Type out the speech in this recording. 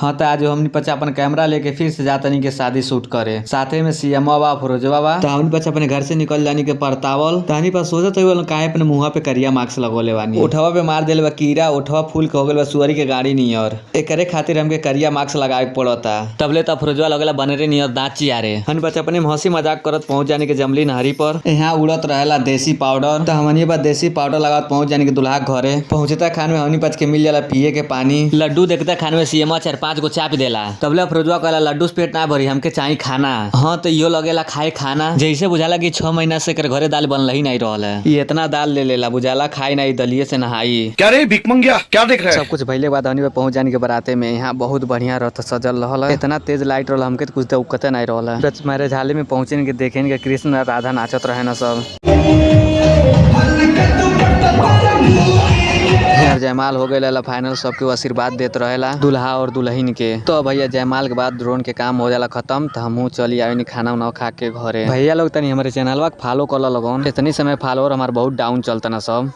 हाँ त आज हमनी पचा अपन कैमरा लेके फिर से जातनी के शादी शूट करे, साथे में सीएमवा बा, फिरोजवा बा। त हमनी पचा अपने घर से निकल जानी के परतावल। त हमनी पास सोचत हई काहे अपने मुंहवा पे करिया मास्क लगवले बानी। ओठवा पे मार देले बा कीड़ा, ओठवा फूल के हो गेल बा सुअरी के गाड़ी नियर। एकरे खातिर हमके करिया मास्क लगावे के पड़ता। तबले त फिरोजवा लगेला बनरे नियर दांत चियारे। हमनी बच्चा अपने में हंसी मजाक करत पहुंच जानी के जमली नहरी पर। यहाँ उड़त रहेला देसी पाउडर। त हमनी बा देसी पाउडर लगावत पहुंच जानी के दुल्हा के घरे। पहुंचता खान में हमनी पच के मिल जाला पिए के पानी। लड्डू देखता खान में सीएमवा 4-5 गो चाप देला। तबले फिरोजवा कहला लड्डू से पेट ना भरी, हमके चाही खाना। हाँ तो इहो लगेला खाए खाना, जैसे बुझाला कि 6 महीना से एकर घरे दाल बनल ही नहीं रहल है। ये इतना दाल ले लेला, बुझाला खाई नहीं, दलिये से नहाई। क्या रे भिकमंगिया, क्या देख रहा है? सब कुछ भइले के बाद हमनी पे पहुंच जानी के बराते में। यहाँ बहुत बढ़िया रथ सजल रहल है, इतना तेज लाइट रहल हमके तो कुछ दिक्कते नहीं रहल है। बस मैरिज हाले में पहुंचे के देखे के कृष्ण और राधा नाचत रहे न सब। यार जयमाल हो गया फाइनल, सबके आशीर्वाद देत रहेला दुल्हा और दुल्हन के। तो भैया जयमाल के बाद ड्रोन के काम हो जाला खत्म। तो हमहू चली आवे खाना उना खा के घरे। भैया लोग तनी हमारे चैनलवा के फॉलो कर लगन, इतनी समय फॉलोअर हमार बहुत डाउन चलता ना सब।